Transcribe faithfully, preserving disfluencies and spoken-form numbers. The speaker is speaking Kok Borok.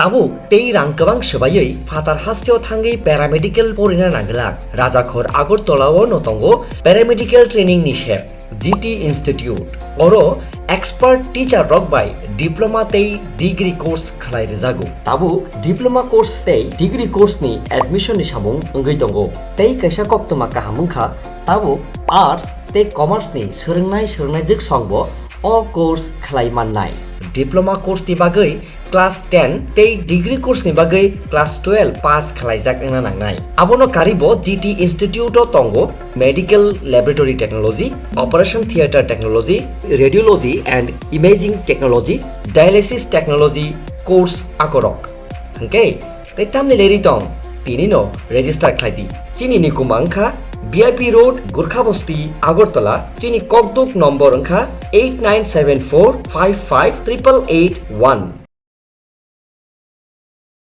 Abo tei rang kwbang swbaiwi phatar hasteo thangwi paramedical porina nanglak. Rajakhor Agartala-o no tongo paramedical training ni sep, G T Institute. Oro expert teacher rok bai diploma tei degree course khlai rwjago. Tabuk diploma course tei degree course ni admission ni samung wngwi tongo. Tei kaisa koktwma kaham wngkha, tabuk arts tei commerce ni swrwngnai swrwngnai jwksong bo o course khlai mannai. Diploma course ni bagwi class ten tei degree course ni bagwi class twelve pass khlaijak wngna nangnai. Abono karibo G T Institute o tongo Medical Laboratory Technology, Operation Theatre Technology, Radiology and Imaging Technology, Dialysis Technology course akorok. Hwnkhe tei tamni leri tong, tini no register khlai di. Chini ni kuma wngkha B I P Road, Gurkha Bosti, Agartala. Chini kokduk nombor wngkha eight nine seven four five five triple eight one.